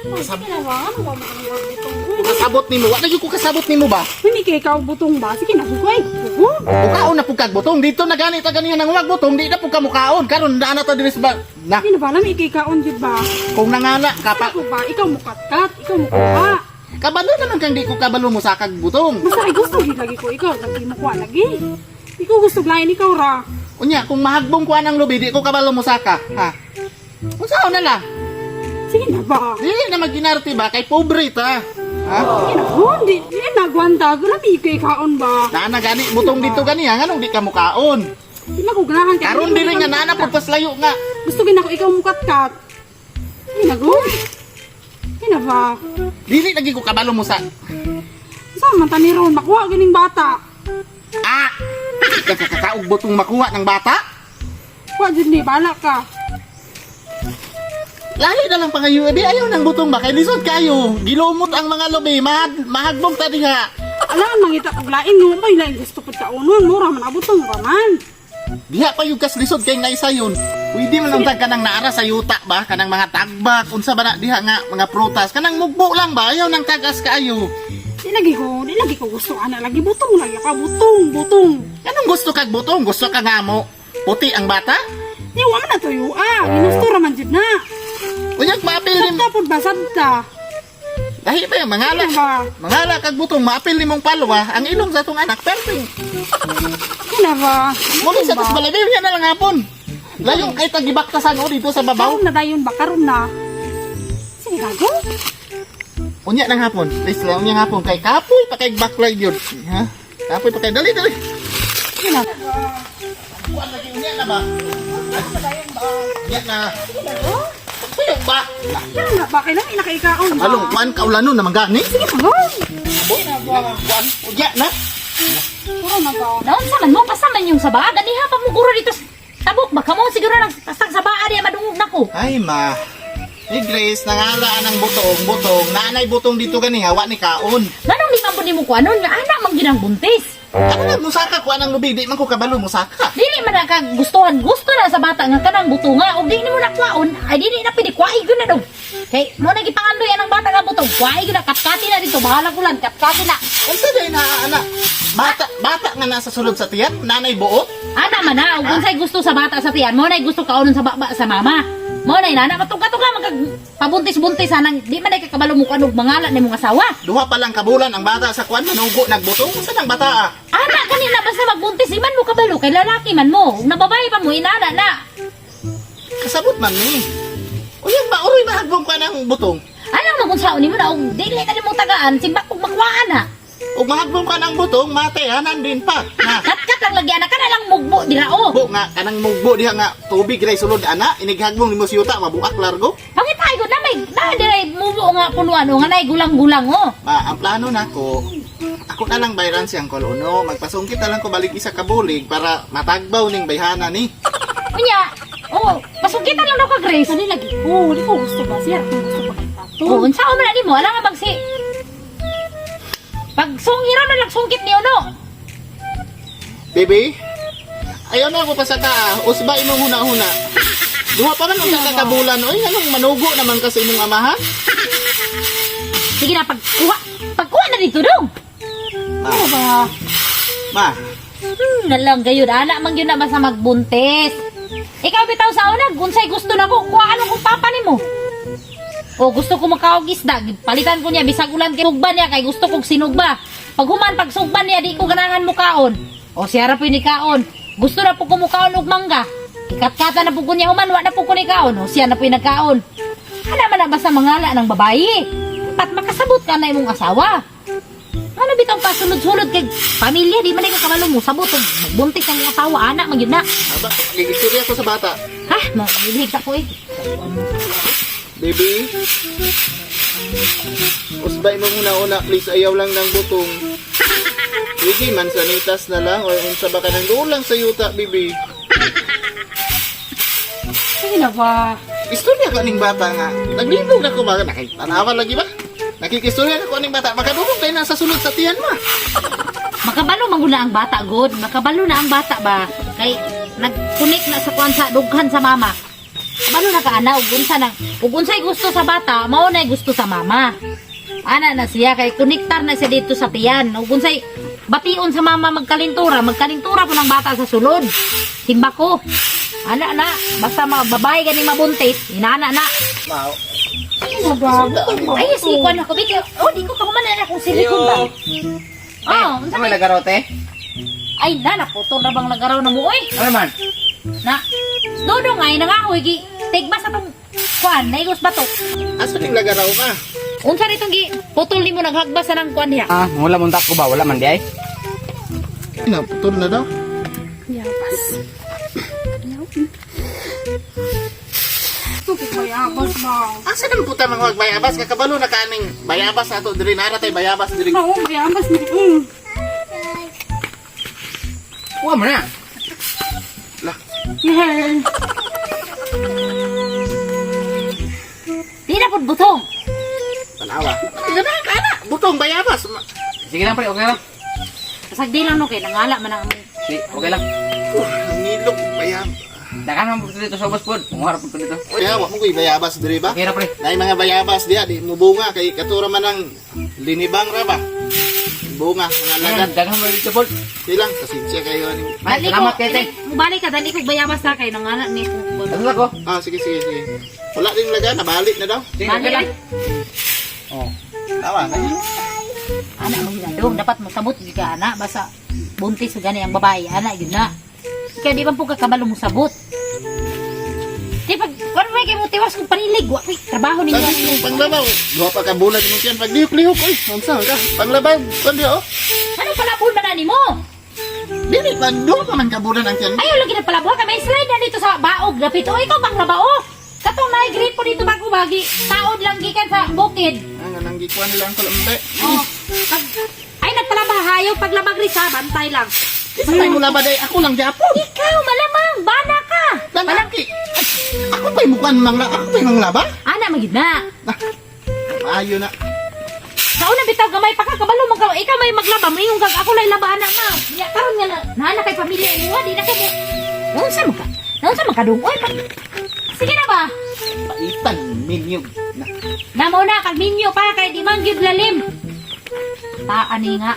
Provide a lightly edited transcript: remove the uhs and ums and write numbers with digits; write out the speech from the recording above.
Kasab Sige na ba? Ano ba mga butong? Ko kasabot nimo, wa na gyud ko kasabot nimo ba? Hindi kay ikaw butong ba? Sige na, gugoy. Gugo. Mukaon na pud kag butong dito na gani ta ganihan ang wag butong di na pud ka mukaon karon naa na ta diri sa ba na Sige na ba? Lami kay kaon jud ba? kung nangala ka pa Ako ba? Ikaw mukatkat, ikaw mukuha. Kabalo naman kang di ko kabalo mo sa kag butong. Basta ay gusto gid lagi ko ikaw, lagi mo kuha lagi. Ikaw gusto lain ikaw ra. Unya kung mahagbong ko anang lubi di ko kabalo mo saka, ha? Unsaon na lang? Sige na ba? Dili na maginarte ba kay pobre ta. Ha? Sige na, oh, di, di nagwanta. Lami kay kaon ba? Naa na gani butong dito gani ha, nganong di ka mukaon? Di na ko ganahan kay- Karon dili nga naa na pud paslayo nga. Gusto gid nako ikaw mukatkat. Sige na, go. Sige na ba? Dili lagi ko kabalo mo sa Saan man tani ron? Makuha ganing bata. Ah! Di ka kakakaog butong makuha ng bata? Kuha jud ni, bala ka. Lahi na lang pangayo. Di ayaw ng butong ba? Kay lisod kayo. Gilumot ang mga lubi. Mahagbong ta di nga. Alaan mangita kog lain no, may lain gusto pud kaunon, mura man abutong pa man. Diha pa yung kas lisod kay naisayon. Pwede man lang tag kanang naara sa yuta ba? Kanang mga tagbak. Unsa ba na diha nga mga prutas. Kanang mugbo lang ba? Ayaw ng tagas kaayo. Di lagi ko gusto ana lagi butong lagi ka butong, butong. Anong gusto kag butong? Gusto ka nga mo? Puti ang bata? Di wa man na tuyo ah, ginusto ra man jud na. Unyag maapil ni Sabta pud ba sabta? Lahi pa yung mangala. Ano ba? Mangala kag butong maapil ni mong palwa. Ang ilong sa itong anak. Perfect. Kina ba? Muli sa tas balabi niya na lang hapon. Layo kay tagibaktasan o dito sa babaw. Karon na dayon ba karon na? Sige gago. Unya ng hapon. Please lang unya ng hapon kay kapoy pa kay baklay gyud. Ha? Kapoy pa kay dali dali. Sige na. Kuan lagi unya na ba? Unya na. Tuyo ba? Karon na ba kailan inakaikaon ba? Along kuan kaulanon naman gani. Sige gago. Kuan unya na. Karon na ba? Naon sa man mo, basta man yung sabaa. Ganiha pa mo guro dito. Tabok ba? Kamo siguro nang tastag sabaa diya madungog nako. Ay ma. Ni Grace nangalaan ang butong, butong. Naanay butong dito gani hawa ni kaon. Nganong di man po nimo kuanon nga anak man ginang buntis. Ano na musaka kuan ang lubi di man ko kabalo musaka. Dili man na ka gustuhan, gusto na sa bata nga kanang butunga ug di nimo na kuaon, ay dili na pwede kuai gyud na dong. Kay mo na gipangandoy anang bata nga butong, kuai gyud na katkati na dito, bahala ko lang katkati na. Unsa day na ana? Bata bata nga nasa sulod sa tiyan, nanay buot. Ana man na, ug unsay gusto sa bata sa tiyan, mo na gusto kaonon sa baba sa mama. Mo na inana matungka-tungka magkag pabuntis-buntis anang di man ay kakabalo mo kuan og mangala nimong asawa. Duha pa lang kabulan ang bata sa kuan manugo nagbutong unsa nang bata ah? Ana kanina basta magbuntis iman mo kabalo kay lalaki man mo. Ug nababae pa mo inana na. Kasabot man ni. Uyang ba uroy mahagbong ka ng butong? Anang magunsaon nimo na og dili na nimo tagaan simbak og makuhaan na. Ug mahagbong ka ng butong, matehanan din pa. Na. Katkat lang lagi ana kana lang mugbo dira o. Bo nga kanang mugbo diha nga tubig ray sulod ana, inighagmong nimo siyuta mabuak largo. Pangitay ko na may na dire mubo nga punuan o nga nay gulang-gulang o. Ma, ang plano nako, ako na lang bayran siyang kolono, magpasungkit na lang ko balik isa ka bulig para matagbaw ning bayhana ni. Unya, oh, pasukitan lang daw ka Grace. Dali lagi ko, di ko gusto ba siya, kung gusto pa kay tato. Oh, unsa man na nimo? Ala nga bagsi. Pag sungira na lang sungkit ni uno. Baby, ayaw na ako pasaka ah. Usba imong huna-huna. Duha pa man unsa ka kabulan oy, anong manugo naman kasi imong amahan? Sige na pagkuha. Pagkuha na dito dong. Ma, Ano ba? ma, Nalang gayud ana man gyud na basta magbuntis. Ikaw bitaw sa una, unsay gusto nako, kuha anong kung papa nimo. O gusto ko makaog isda, palitan ko niya bisag ulan kay sugba niya kay gusto kog sinugba. Pag human pag sugba niya di ko ganahan mukaon. O siya ra po ni kaon. Gusto na po ko mukaon og mangga. Ikatkata na po ko niya human, wa na po ko ni kaon. O siya na po yung nagkaon. Ana man na basta mangala ng babae. Dapat makasabot ka na imong asawa. Ano bitong pasunod-sunod kay pamilya di man ka kabalo mo sabot og magbuntis ang imong asawa ana man gyud na. aba, gigistorya ko sa bata. Ha, mo nilihig ta ko eh. Baby, usbay mo una-una, please. Ayaw lang ng butong. Sige, mansanitas na lang or unsa ba ka nang doon lang sa yuta, baby. Sige na ba? Istorya ka ning bata nga. Naglibog na ko ba? Nakitanawa lagi ba? Nakikistorya ka ko aning bata. Makadugog tayo na sa sulod sa tiyan ma. Makabalo man gud na ang bata god, makabalo na ang bata ba kay nagkunik na sa kuan sa dughan sa mama. Kabalo na ka ana ug unsa nang ug unsay gusto sa bata, mao nay gusto sa mama. Ana na siya kay konektar na siya dito sa tiyan. Ug unsay bation sa mama magkalintura, magkalintura po ng bata sa sulod. Simba ko. Ana na, basta ma babae ganing mabuntis, inana na. Mao. Ano ba? Ay, si kuan ako bigyo. Oh, di ko pa human na akong silikon ba. Oh, unsa Ano may may nagarote? Ay, na, naputol na bang nagaraw na mo, oy? Ano man? Na, dodong ay, nangahoy, gi, tigma sa tong, kuan, naigos ba to? Asa ning lagaraw ka? Unsa nitong gi, putol ni mo naghagba sa nang kuan diha. Ah, wala mong ko ba? Wala man di ay. Naputol na daw. Yabas. Ito bayabas ba? Asa nang puta mga bayabas ka kabalo na kaning bayabas na to diri nara tay bayabas diri. Oo, bayabas na. Wa man na. Lah, Yeah. Di na pud butong. tanawa. Gana ka na, butong bayabas. Sige lang pre, okay lang. Kasag di lang no kay nangala man ang Sige, okay lang. Nilok bayab. Dakan man po dito sa ubos pod. Mungarap po dito. Kaya wa mo koy bayabas diri ba? Okay ra pre. Nay mga bayabas diha di mo bunga kay katura man ang linibang ra ba. Bunga mga lagat. Dakan man dito pod. Silang pasensya kayo ani. Ay, salamat kay te. Mubalik ka dali ko bayabas na kay nangala ni ko. Ano ko? Ah, sige sige sige. Wala din laga, nabalik na daw. Sige, okay Balik lang. ay. Oh. Tawa na. Ana mo gina dong dapat mosabot gyud ka ana basta buntis ug gani ang babae ana gyud na. Kaya di man po ka kabalo mosabot. Di pag kuan may kay mo tiwas kung panilig wa koy trabaho ninyo. Sabi yung panglabaw, duha pa ka bulan mo tiyan pag lihok-lihok oy. Unsa ka? Panglabaw, kun di oh. Ano palabon man na nimo? Dili pa duha pa man ka bulan ang tiyan. Ayaw lagi na palabuha ka. May slide na dito sa baog. Lapit. O, ikaw bang rabao? Katong may gripo dito bago bagi. Taod lang gikan sa bukid. Ang nang gikuan lang ko lambe. Oh. Pag, ay, nagpalaba hayo. Paglabag risa, bantay lang. Isa may mula ba day ako lang gyapon. Ikaw, malamang. Bana ka. Lalaki. Ay, ako pa'y mukuan mangla, ako pa'y manglaba. Ana, magid na. Maayo na. Sa una bitaw gamay pa ka kabalo man ka. Ikaw may maglaba, moingon kag ako lay labana ma. Ya karon nga na naana kay pamilya imo, di na kamo. Naunsa man ka? Naunsa man ka dong? Oy, pag... Sige na ba? Paitan minyog na. Namo na kag minyo pa kay di man gyud lalim. Taan ni nga.